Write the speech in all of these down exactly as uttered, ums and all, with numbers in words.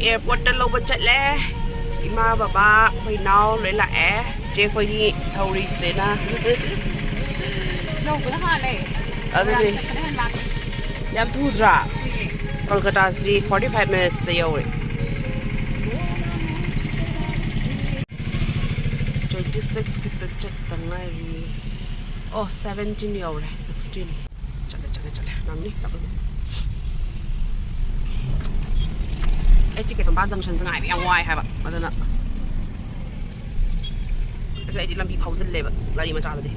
ꯑꯦꯌꯥꯔꯄꯣꯔꯠꯇ ꯂꯧꯕ ꯆꯠꯂꯦ꯫ ꯏꯃꯥ, ꯕꯕꯥ, ꯑꯩꯈꯣꯏ ꯏꯅꯥꯎ ꯂꯣꯏ ꯂꯥꯛꯑꯦ꯫ ꯆꯦ ꯑꯩꯈꯣꯏꯒꯤ ꯊꯧꯔꯤ ꯆꯦꯅ꯫ ꯌꯧꯕꯅ ꯍꯥꯜꯂꯦ꯫ ꯑꯗꯨꯅꯤ꯫ ꯆꯠꯄꯅ ꯍꯦꯟꯅ ꯂꯥꯞꯄꯦ꯫ ꯌꯥꯝ ꯊꯨꯗ꯭ꯔꯥ? ꯊꯨꯏꯌꯦ꯫ ꯀꯣꯜꯀꯇꯥꯁꯤ forty five minutesꯇ ꯌꯧꯔꯦ꯫ Twenty six ꯈꯛꯇ ꯆꯠꯇ ꯉꯥꯏꯔꯤ꯫ ꯑꯣ, seventeen ꯌꯧꯔꯦ꯫ Sixteen꯫ ꯆꯠꯂꯦ, ꯆꯠꯂꯦ, ꯆꯠꯂꯦ꯫ ꯉꯝꯅꯤ, ꯇꯞꯅ꯫ ꯑꯩ ꯁꯤ ꯀꯩꯁꯥꯝꯄꯥꯠ junctionꯁꯦ ꯉꯥꯏꯕ ꯌꯥꯝ ꯋꯥꯏ ꯍꯥꯏꯕ꯫ ꯑꯗꯨꯅ ꯑꯗꯨ ꯑꯩꯗꯤ ꯂꯝꯕꯤ ꯐꯥꯎꯖꯜꯂꯦꯕ ꯒꯥꯔꯤ ꯃꯆꯥꯗꯗꯤ꯫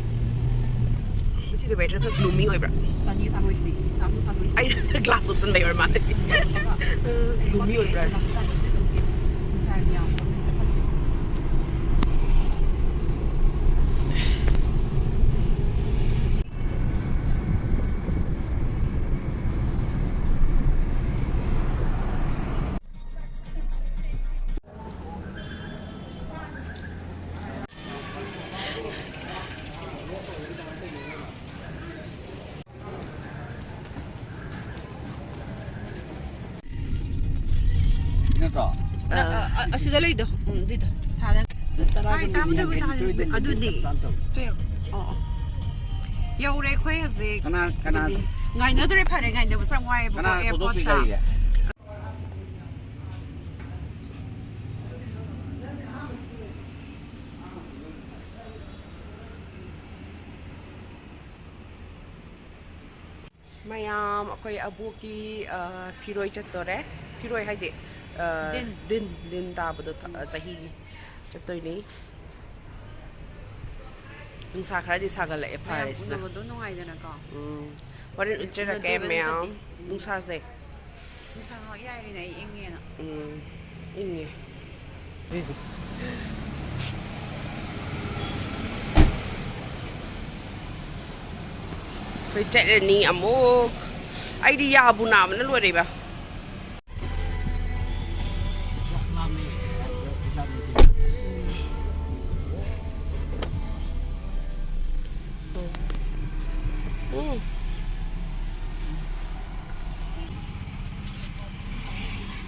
ꯉꯁꯤꯁꯦ weather ꯈꯔ gloomy ꯑꯣꯏꯕ꯭ꯔꯥ? Sunny ꯁꯥꯗꯣꯏꯁꯤꯗꯤ꯫ ꯁꯥꯁꯨ ꯁꯥꯗꯣꯏꯁꯤꯗꯤ꯫ ꯑꯩ glass ꯎꯞꯁꯟꯕꯩ ꯑꯣꯏꯔ ꯃꯥꯜꯂꯦ꯫ ꯑꯗꯨꯒ gloomy ꯑꯣꯏꯕ꯭ꯔꯥ? ꯅꯨꯡꯁꯥ ꯌꯥꯝ ꯀꯟꯅ ꯐꯠꯇꯦ꯫ ꯅꯠꯇ꯭ꯔꯣ? ꯑ, ꯑ, ꯑ, ꯑꯁꯤꯗ ꯂꯩꯗꯣ꯫ ꯎꯝ, ꯑꯗꯨꯏꯗꯣ꯫ ꯇꯔꯥꯒ ꯍꯥꯏ, ꯇꯥꯃꯣ, ꯇꯥꯃꯣ, ꯌꯥꯡꯈꯩ ꯇꯥꯃꯣ, ꯅꯤꯊꯣꯏꯗ ꯑꯗꯨꯗꯤ꯫ ꯆꯞ ꯆꯥꯅ ꯇꯧ꯫ ꯑꯣ, ꯑꯣ꯫ ꯌꯧꯔꯦ ꯑꯩꯈꯣꯏ ꯍꯧꯖꯤꯛ꯫ ꯀꯅꯥ, ꯀꯅꯥ? ꯑꯗꯨꯗꯤ ꯉꯥꯏꯅꯗ꯭ꯔꯦ, ꯐꯔꯦ, ꯉꯥꯏꯅꯕꯁꯨ ꯌꯥꯝ ꯋꯥꯏꯌꯦꯕꯀꯣ, ꯀꯅꯥ ꯊꯧꯗꯣꯛꯄꯤ airportꯇ꯫ ꯒꯥꯔꯤꯁꯦ? ꯃꯌꯥꯝ ꯑꯩꯈꯣꯏ ꯑꯕꯣꯛꯀꯤ, ꯑ, ꯐꯤꯔꯣꯏ ꯆꯠꯇꯣꯔꯦ꯫ ꯐꯤꯔꯣꯏ ꯍꯥꯏꯗꯤ, ꯑ, ꯗꯤꯟ꯫ ꯗꯤꯟ, ꯗꯤꯟ ꯇꯥꯕꯗꯣ ꯊ-, ꯆꯍꯤꯒꯤ ꯆꯠꯇꯣꯏꯅꯤ꯫ ꯅꯨꯡꯁꯥ ꯈꯔꯗꯤ ꯁꯥꯒꯠꯂꯛꯑꯦ, ꯃꯌꯥꯝ ꯐꯔꯦ ꯁꯤꯅ꯫ ꯎꯅꯕꯗꯣ ꯅꯨꯡꯉꯥꯏꯗꯅꯀꯣ꯫ ꯎꯝ꯫ ꯍꯣꯔꯦꯟ ꯎꯠꯆꯔꯛꯀꯦ ꯎꯅꯗꯣꯏꯕ ꯃꯌꯥꯝ꯫ ꯅꯠꯇꯦ꯫ ꯎꯝ꯫ ꯅꯨꯡꯁꯥꯁꯦ꯫ ꯅꯨꯡꯁꯥ ꯉꯥꯏꯍꯥꯛ ꯌꯥꯏꯔꯤꯅꯦ ꯑꯩ ꯏꯪꯉꯦꯅ꯫ ꯎꯝ꯫ ꯏꯪꯉꯦ꯫ ꯑꯩꯈꯣꯏ ꯆꯠꯂꯅꯤ ꯑꯃꯨꯛ꯫ ꯑꯩꯗꯤ ꯌꯥꯕꯨ ꯅꯥꯕꯅ ꯂꯣꯏꯔꯦꯕ꯫ ꯎꯝ꯫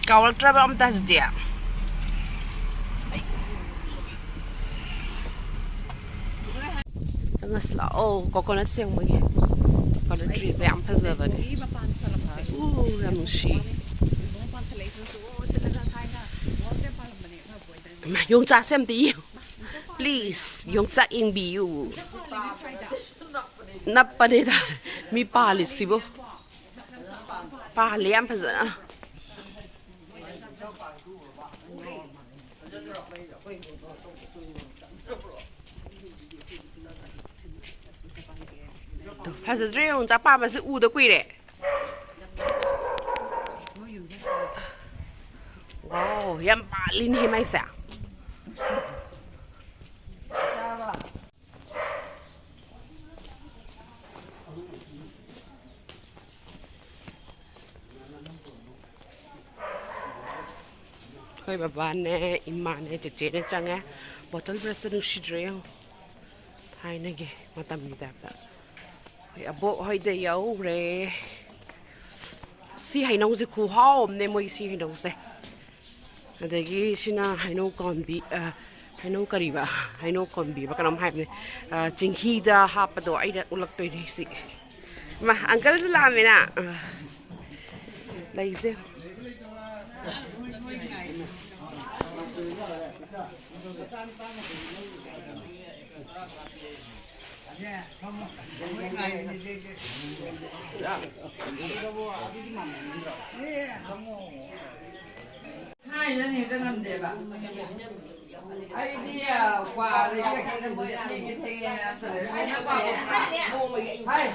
ꯀꯥꯎꯔꯛꯇ꯭ꯔꯕ ꯑꯝꯇ ꯍꯧꯖꯤꯛꯇꯤ꯫ ꯆꯪꯉꯁꯤ ꯂꯥꯛꯑꯣ, coconut ꯁꯦꯡꯕꯒꯤ꯫ Coconut treeꯁꯦ ꯌꯥꯝ ꯐꯖꯕꯅꯦ꯫ ꯎ, ꯌꯥꯝ ꯅꯨꯡꯁꯤ꯫ ꯏꯃꯥ, ꯌꯣꯡꯆꯥꯛꯁꯦ ꯑꯝꯇ ꯌꯦꯡꯉꯨ꯫ Please, ꯌꯣꯡꯆꯥꯛ ꯌꯦꯡꯕꯤꯌꯨ꯫ ꯅꯞꯄꯅꯦꯗ ꯃꯤ ꯄꯥꯜꯂꯤꯁꯤꯕꯨ꯫ ꯄꯥꯜꯂꯦ ꯌꯥꯝ ꯐꯖꯅ꯫ ꯐꯖꯗ꯭ꯔꯦ, ꯌꯣꯡꯆꯥꯛ ꯄꯥꯝꯕꯁꯦ ꯎꯗ ꯀꯨꯏꯔꯦ꯫ Wow, ꯌꯥꯝ ꯄꯥꯜꯂꯤꯅꯦ ꯃꯥꯏꯁꯦ꯫ ꯑꯩꯈꯣꯏ ꯕꯕꯥꯅꯦ, ꯏꯃꯥꯅꯦ, ꯆꯦꯆꯦꯅꯦ ꯆꯪꯉꯦ꯫ Bottle brushꯇ ꯅꯨꯡꯁꯤꯗ꯭ꯔꯣ ꯌꯦꯡꯉꯣ, ꯊꯥꯏꯅꯒꯤ ꯃꯇꯝꯒꯤ typeꯇ꯫ ꯑꯩꯈꯣꯏ ꯑꯕꯣꯛ ꯍꯣꯏꯗ ꯌꯧꯔꯦ꯫ ꯁꯤ ꯍꯩꯅꯧꯁꯦ ꯈꯨꯍꯥꯎ ꯑꯃꯅꯦ, ꯃꯣꯏ ꯁꯤ ꯍꯩꯅꯧꯁꯦ꯫ ꯑꯗꯒꯤ ꯁꯤꯅ ꯍꯩꯅꯧ ꯀꯣꯟꯕꯤ, ꯑ, ꯍꯩꯅꯧ ꯀꯔꯤꯕ? ꯍꯩꯅꯧ ꯀꯣꯟꯕꯤꯕ ꯀꯩꯅꯣꯝ ꯍꯥꯏꯕꯅꯦ꯫ ꯑ, ꯆꯤꯡꯍꯤꯗ ꯍꯥꯞꯄꯗꯣ ꯑꯩꯅ ꯎꯠꯂꯛꯇꯣꯏꯅꯦ ꯁꯤ꯫ ꯃꯥ, uncleꯁꯨ ꯂꯥꯛꯑꯝꯃꯤꯅ꯫ ꯑ, ꯂꯩꯁꯦ꯫ ꯍꯥꯏꯗꯅ ꯍꯦꯛꯇ ꯉꯝꯗꯦꯕ꯫ ꯑꯩꯗꯤ, ꯑ, ꯀ꯭ꯋꯥ ꯂꯩꯕꯤꯔꯛꯀꯦ ꯇꯧꯕꯁꯦ ꯊꯦꯡꯉꯦ, ꯊꯦꯡꯉꯦꯅ ꯅꯠꯇ꯭ꯔꯦ꯫ ꯍꯥꯏ,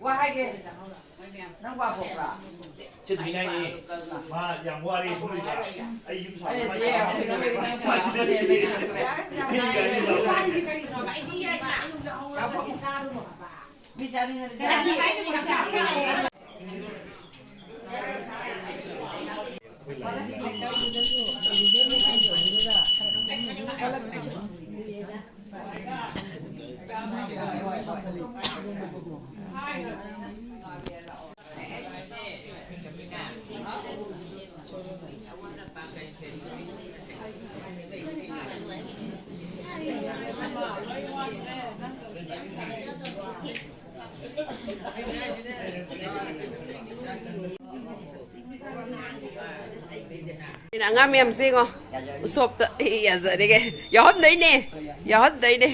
ꯋꯥ ꯍꯥꯏꯒꯦ꯫ ꯅꯪ ꯀ꯭ꯋꯥ ꯄꯣꯛꯄ꯭ꯔꯥ? ꯆꯤꯟꯃꯤꯅꯥꯏꯅꯤ꯫ ꯃꯥ ꯌꯥꯝ ꯋꯥꯔꯦ ꯁꯣꯝꯗ꯫ ꯑꯩ ꯌꯨꯝ ꯁꯥꯕ ꯑꯩꯗꯤ ꯌꯥꯝ ꯀꯨꯏꯔꯕꯅꯤ꯫ ꯃꯥ ꯁꯤꯗ ꯂꯩ꯫ ꯃꯤ ꯒꯥꯔꯤ ꯂꯥꯛꯑꯣ꯫ ꯃꯤ ꯆꯥꯅꯤꯡꯉꯗꯤ ꯆꯥꯅꯤꯡꯉꯗꯤ꯫ ꯑꯩꯅ ꯑꯉꯥꯡ ꯃꯌꯥꯝꯁꯦ ꯌꯦꯡꯉꯣ, ꯎꯁꯣꯞꯇ ꯌꯥꯖꯔꯤꯒꯦ, ꯌꯥꯎꯍꯟꯗꯣꯏꯅꯦ, ꯌꯥꯎꯍꯟꯗꯣꯏꯅꯦ꯫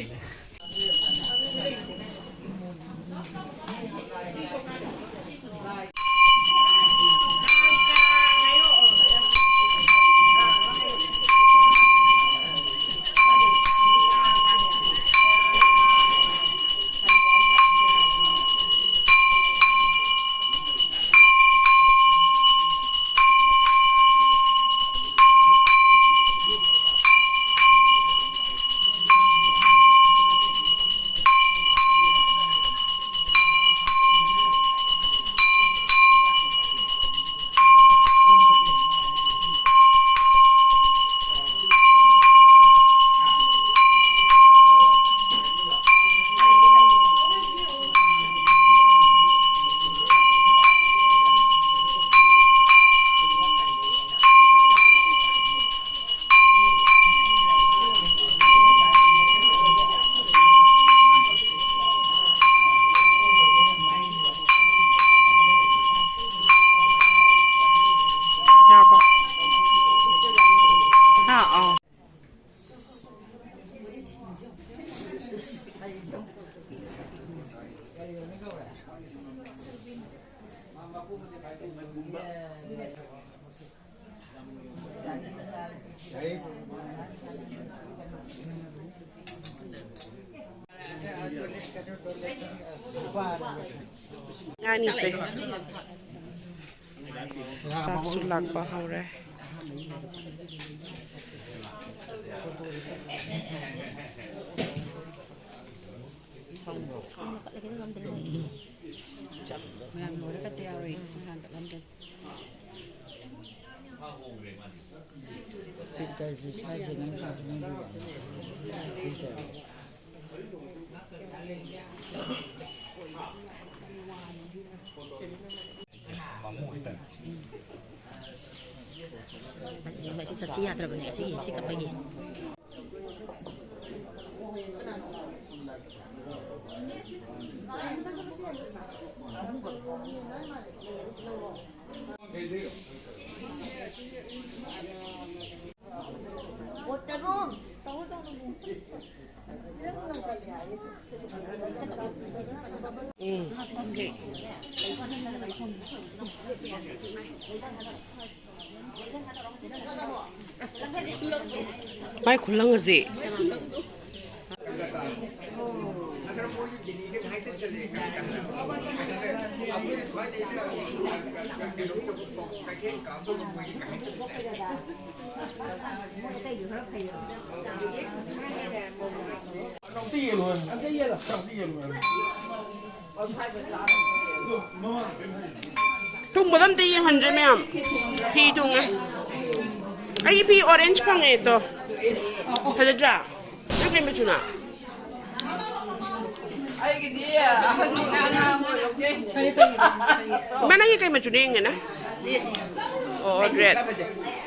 ꯌꯥꯔꯕꯣ? ꯍꯥ? ꯑꯥ꯫ ꯑꯅꯤꯁꯦ꯫ ꯆꯥꯛꯁꯨ ꯂꯥꯛꯄ ꯍꯧꯔꯦ꯫ ꯃꯌꯥꯝ ꯂꯣꯏꯔꯒ ꯇꯌꯥꯔꯤ ꯍꯥꯟꯒꯠꯂꯝꯗꯦ꯫ ꯐꯤꯜꯇꯔꯁꯤ ꯁ꯭ꯋꯥꯏꯁꯤꯅ ꯐꯕꯅꯦ꯫ ꯐꯤꯜꯇꯔ꯫ ꯁꯤ ꯆꯠꯁꯤ ꯌꯥꯗ꯭ꯔꯕꯅꯦ, ꯁꯤ ꯌꯦꯡꯁꯤ ꯀꯞꯄꯒꯤ꯫ ꯃꯥꯏ ꯈꯨꯂꯪ ꯑꯁꯤ꯫ ꯊꯨꯡꯕꯗ ꯑꯝꯇ ꯌꯦꯡꯍꯟꯁꯦ ꯃꯌꯥꯝ꯫ ꯐꯤ ꯊꯨꯡꯉꯦ꯫ ꯑꯩꯒꯤ ꯐꯤ orange ꯐꯪꯉꯦ ꯇꯣ꯫ ꯐꯖꯗ꯭ꯔꯥ? ꯅꯪ ꯀꯩ ꯃꯆꯨꯅꯣ? ꯑꯩꯒꯤꯗꯤ ꯑꯍꯟꯅꯤꯅ ꯑꯉꯥꯡ ꯑꯣꯏꯔꯛꯇꯦ꯫ ꯏꯃꯥ, ꯅꯪꯒꯤ ꯀꯩ ꯃꯆꯨꯅꯣ ꯌꯦꯡꯒꯦꯅꯦ꯫ ꯑꯣ, red꯫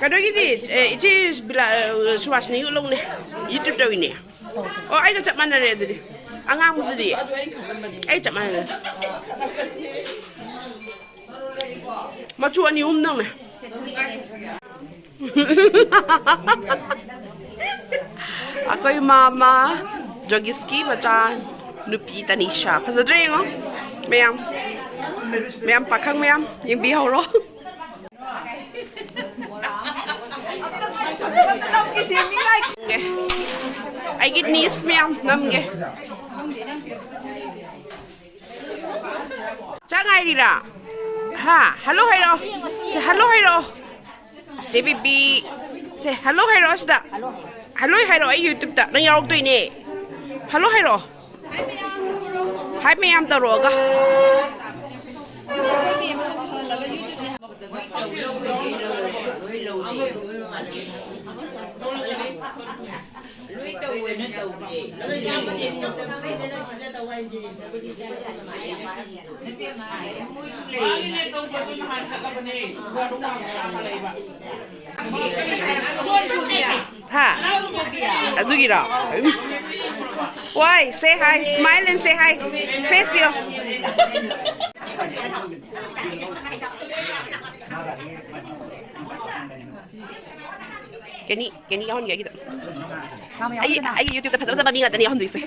ꯀꯩꯅꯣꯒꯤꯗꯤ, ꯑꯦ, ꯏꯆꯦ ꯕꯤꯂꯥ-, ꯑ, ꯁꯨꯍꯥꯁꯤꯅꯤ ꯎꯠꯂꯧꯅꯦ꯫ YouTube ꯇꯧꯏꯅꯦ꯫ ꯑꯣ, ꯑꯩꯒ ꯆꯞ ꯃꯥꯟꯅꯔꯦ ꯑꯗꯨꯗꯤ꯫ ꯑꯉꯥꯡꯕꯗꯨꯗꯤ? ꯑꯩ ꯆꯞ ꯃꯥꯟꯅꯔꯦ꯫ ꯃꯆꯨ ꯑꯅꯤ ꯑꯍꯨꯝ ꯅꯪꯅ꯫ ꯑꯩꯈꯣꯏ ꯃꯥꯃ ꯖꯣꯒꯤꯁꯀꯤ ꯃꯆꯥ ꯅꯨꯄꯤ ꯇꯅꯤꯁꯥ꯫ ꯐꯖꯗ꯭ꯔꯥ ꯌꯦꯡꯉꯣ ꯃꯌꯥꯝ꯫ ꯃꯌꯥꯝ ꯄꯥꯈꯪ ꯃꯌꯥꯝ ꯌꯦꯡꯕꯤꯍꯧꯔꯣ꯫ ꯑꯩꯒꯤ niece ꯃꯌꯥꯝ ꯅꯝꯒꯦ꯫ ꯆꯥꯛ ꯉꯥꯏꯔꯤꯔꯥ? ꯍꯥ? Hello ꯍꯥꯏꯔꯛꯑꯣ꯫ ꯁꯦ, hello ꯍꯥꯏꯔꯛꯑꯣ꯫ ꯆꯦ ꯕꯤꯕꯤ꯫ ꯁꯦ, hello ꯍꯥꯏꯔꯛꯑꯣ ꯁꯤꯗ꯫ Hello ꯍꯥꯏꯔꯛꯑꯣ, ꯑꯩ YouTube ꯇ ꯅꯪ ꯌꯥꯎꯔꯛꯇꯣꯏꯅꯦ꯫ Hello ꯍꯥꯏꯔꯛꯑꯣ꯫ Hi ꯃꯌꯥꯝ ꯇꯧꯔꯛꯑꯒ꯫ ꯂꯣꯏ ꯇꯧꯋꯦꯅ ꯇꯧꯗꯦ꯫ ꯃꯥꯒꯤꯅꯦ ꯇꯧꯕꯗꯣ ꯅꯍꯥꯟ ꯆꯠꯂꯕꯅꯦ꯫ ꯍꯥ? ꯑꯗꯨꯒꯤꯔꯣ? Why? Say hi. Smile and say hi. Face you. ꯀꯦꯅꯤ, ꯀꯦꯅꯤ ꯌꯥꯎꯍꯟꯒꯦ ꯑꯩꯒꯤꯗ꯫ ꯑꯩ, ꯑꯩꯒꯤ YouTube-ꯇ ꯐꯖ ꯐꯖꯕ ꯃꯤ ꯉꯥꯛꯇꯅꯦ ꯌꯥꯎꯍꯟꯗꯣꯏꯁꯦ꯫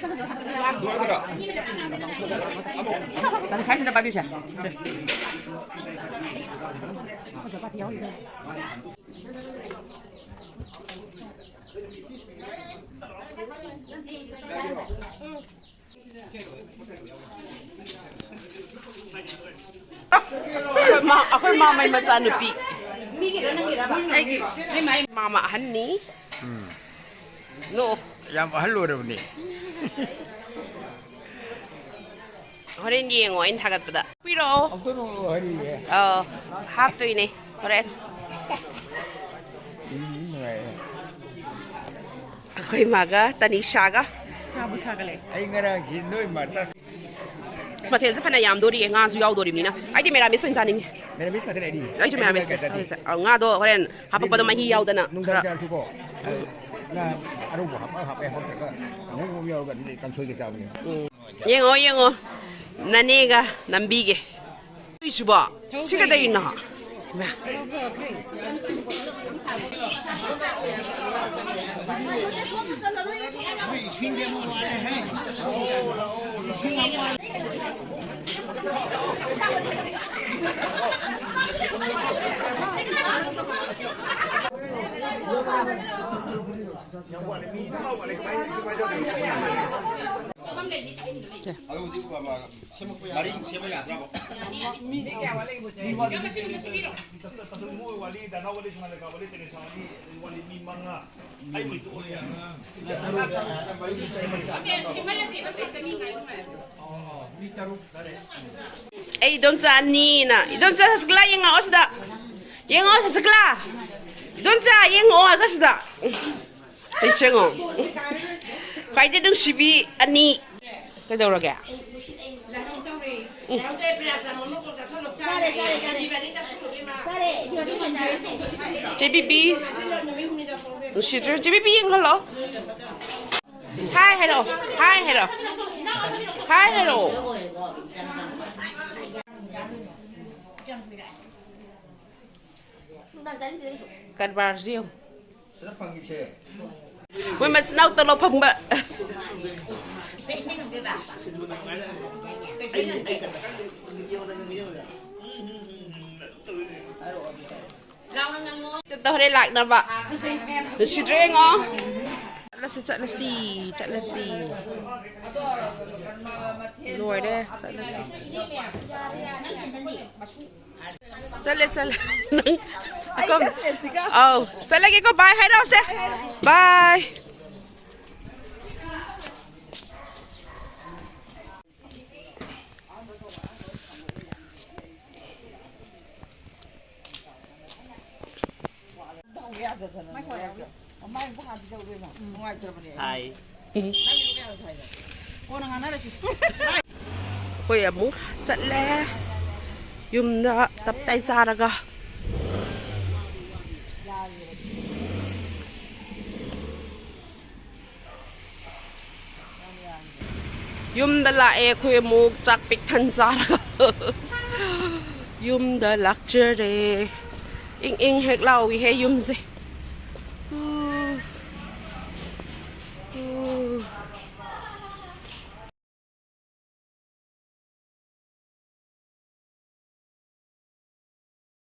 ꯁꯥꯏꯁꯤꯗ ꯄꯥꯏꯕꯤꯁꯦ꯫ ꯑꯩꯈꯣꯏ ꯃꯥ-, ꯑꯩꯈꯣꯏ ꯃꯥꯃꯩ ꯃꯆꯥꯅꯨꯄꯤ꯫ ꯑꯩꯒꯤ ꯃꯥꯃ ꯑꯍꯟꯅꯤ꯫ ꯎꯝ꯫ ꯅꯣ꯫ ꯌꯥꯝ ꯑꯍꯜ ꯑꯣꯏꯔꯕꯅꯤ꯫ ꯍꯣꯔꯦꯟ ꯌꯦꯡꯉꯣ ꯑꯩꯅ ꯊꯥꯒꯠꯄꯗ꯫ ꯄꯤꯔꯛꯑꯣ꯫ ꯑꯃꯨꯛꯇ ꯅꯣꯡꯃ ꯍꯥꯏꯔꯤꯌꯦ꯫ ꯑꯧ, ꯍꯥꯞꯇꯣꯏꯅꯦ ꯍꯣꯔꯦꯟ꯫ ꯎꯝ, ꯅꯨꯡꯉꯥꯏꯔꯦ꯫ ꯑꯩꯈꯣꯏ ꯃꯥꯒ ꯇꯅꯤꯁꯥꯒ꯫ ꯁꯥꯕꯨ ꯁꯥꯒꯠꯂꯦ꯫ ꯑꯩ ꯉꯔꯥꯡꯁꯤ ꯅꯣꯏ ꯃꯆꯥ ꯑꯁ, ꯃꯊꯦꯜꯁꯦ ꯐꯅ ꯌꯥꯝꯗꯣꯔꯤꯌꯦ, ꯉꯥꯁꯨ ꯌꯥꯎꯗꯣꯔꯤꯕꯅꯤꯅ꯫ ꯑꯩꯗꯤ ꯃꯦꯔꯥꯃꯤꯁ ꯑꯣꯏꯅ ꯆꯥꯅꯤꯡꯉꯦ꯫ ꯃꯦꯔꯥꯃꯤꯁ ꯉꯥꯛꯇꯅꯦ ꯑꯩꯗꯤ꯫ ꯑꯩꯁꯨ ꯑꯩꯗꯤ ꯃꯦꯔꯥꯃꯤꯁ ꯉꯥ ꯆꯥꯗꯦ꯫ ꯆꯥꯅꯤꯡꯉꯦ꯫ ꯑꯧ, ꯉꯥꯗꯣ ꯍꯣꯔꯦꯟ ꯍꯥꯄꯛꯄꯗꯣ ꯃꯍꯤ ꯌꯥꯎꯗꯅ ꯅꯨꯡꯗꯥꯡ ꯈꯔ꯫ ꯆꯥꯔꯁꯨꯀꯣ, ꯉꯥ ꯑꯔꯧꯕ ꯍꯥꯞꯄ, ꯍꯥꯞꯄ ꯍꯥꯞꯄꯛꯇ꯭ꯔꯒ ꯀꯥꯡꯍꯧ ꯑꯃ ꯌꯥꯎꯔꯒ ꯑꯗꯨꯗꯤ ꯀꯥꯡꯁꯣꯏꯒ ꯆꯥꯕꯅꯦ꯫ ꯎꯝ꯫ ꯌꯦꯡꯉꯣ, ꯌꯦꯡꯉꯣ꯫ ꯅꯅꯦꯒ ꯅꯝꯕꯤꯒꯦ꯫ ꯁꯤꯕꯣ? ꯁꯤ ꯀꯩꯗꯧꯔꯤꯅꯣ? ꯏꯃꯥ꯫ ꯁꯦ꯫ ꯑꯗꯣ ꯍꯧꯖꯤꯛ ꯃꯔꯤꯡ ꯁꯦꯝꯕ ꯌꯥꯗ꯭ꯔꯕ? ꯃꯤ ꯀꯌꯥ ꯋꯥꯠꯂꯤꯒꯦ ꯕꯣꯆꯦ? ꯃꯤ ꯋꯥꯠꯂꯤ꯫ ꯃꯣꯏ ꯋꯥꯠꯂꯤ, ꯗꯥꯅꯥ ꯋꯥꯠꯂꯤ, ꯁꯣꯅꯥꯂꯤꯀꯥ ꯋꯥꯠꯂꯤ, ꯇꯦꯔꯦꯁꯥ ꯋꯥꯠꯂꯤ, ꯋꯥꯠꯂꯤ ꯃꯤ ꯃꯉꯥ꯫ ꯑꯩꯕꯨꯗꯤ ꯇꯣꯛꯑꯣ ꯌꯥꯔꯦ꯫ ꯃꯔꯤ ꯁꯦꯝꯕ ꯌꯥꯗ꯭ꯔꯕ? ꯑꯣꯀꯦ, ꯊꯦꯡꯃꯜꯂꯁꯨ ꯑꯩꯈꯣꯏ ꯁꯤꯗ ꯃꯤ ꯉꯥꯏꯕ ꯅꯨꯡꯉꯥꯏꯔꯣꯏ꯫ ꯑꯣ, ꯃꯤ ꯇꯔꯨꯛ ꯇꯔꯦꯠ꯫ ꯑꯩ ꯏꯗꯣꯝꯆꯥ ꯑꯅꯤꯅ, ꯏꯗꯣꯝꯆꯥ ꯁꯁꯀꯂꯥ ꯌꯦꯡꯉꯛꯑꯣ ꯁꯤꯗ, ꯌꯦꯡꯉꯛꯑꯣ ꯁꯁꯀꯂꯥ, ꯏꯗꯣꯝꯆꯥ ꯌꯦꯡꯉꯛꯑꯣ ꯍꯥꯏꯒ ꯁꯤꯗ꯫ ꯂꯩ ꯆꯦꯡꯉꯣ꯫ ꯈ꯭ꯋꯥꯏꯗꯩ ꯅꯨꯡꯁꯤꯕꯤ ꯑꯅꯤ꯫ ꯀꯩꯗꯧꯔꯒꯦ? ꯎꯝ꯫ ꯆꯦ ꯕꯤꯕꯤ꯫ ꯅꯨꯡꯁꯤꯗ꯭ꯔꯣ? ꯆꯦ ꯕꯤꯕꯤ ꯌꯦꯡꯍꯜꯂꯣ꯫ ꯍꯥꯏ ꯍꯥꯏꯔꯛꯑꯣ꯫ ꯍꯥꯏ ꯍꯥꯏꯔꯛꯑꯣ꯫ ꯍꯥꯏ ꯍꯥꯏꯔꯛꯑꯣ꯫ ꯀꯔꯕꯥꯔꯁꯤ ꯌꯦꯡꯉꯨ꯫ ꯃꯣꯏ ꯃꯆꯤꯟ ꯃꯅꯥꯎ ꯇꯣꯂꯣꯞ ꯐꯪꯕ꯫ ꯇꯧꯔꯦ ꯂꯥꯛꯅꯕ꯫ ꯅꯨꯡꯁꯤꯗ꯭ꯔꯣ ꯌꯦꯡꯉꯣ꯫ ꯆꯠꯂꯁꯤ, ꯆꯠꯂꯁꯤ, ꯆꯠꯂꯁꯤ꯫ ꯂꯣꯏꯔꯦ, ꯆꯠꯂꯁꯤ꯫ ꯆꯠꯂꯦ, ꯆꯠꯂꯦ꯫ ꯅꯪ ꯑꯩ ꯀꯣꯝ-, ꯆꯠꯂꯦ, ꯆꯤꯀꯥ꯫ ꯑꯧ, ꯆꯠꯂꯒꯦꯀꯣ, bye ꯍꯥꯏꯔꯛꯑꯣꯁꯦ꯫ Bye꯫ ꯃꯃꯥꯏ ꯑꯝꯇ ꯍꯥꯞꯄꯤꯔꯛꯎ ꯏꯕꯦꯝꯃ꯫ ꯅꯨꯡꯉꯥꯏꯇ꯭ꯔꯕꯅꯦ꯫ ꯍꯥꯏ꯫ ꯅꯪꯒꯤꯗꯣ ꯀꯌꯥꯗ ꯊꯥꯏꯅꯣ? ꯀꯣꯟꯅ ꯉꯥꯡꯅꯔꯁꯤ꯫ ꯑꯩꯈꯣꯏ ꯑꯃꯨꯛ ꯆꯠꯂꯦ ꯌꯨꯝꯗ ꯇꯞꯇꯥꯏ ꯆꯥꯔꯒ꯫ ꯌꯨꯝꯗ ꯂꯥꯛꯑꯦ ꯑꯩꯈꯣꯏ ꯑꯃꯨꯛ ꯆꯥꯛ ꯄꯤꯛ ꯊꯟ ꯆꯥꯔꯒ꯫ ꯌꯨꯝꯗ ꯂꯥꯛꯆꯔꯦ꯫ ꯏꯪ ꯏꯪ ꯍꯦꯛ ꯂꯥꯎꯏꯍꯦ ꯌꯨꯝꯁꯦ꯫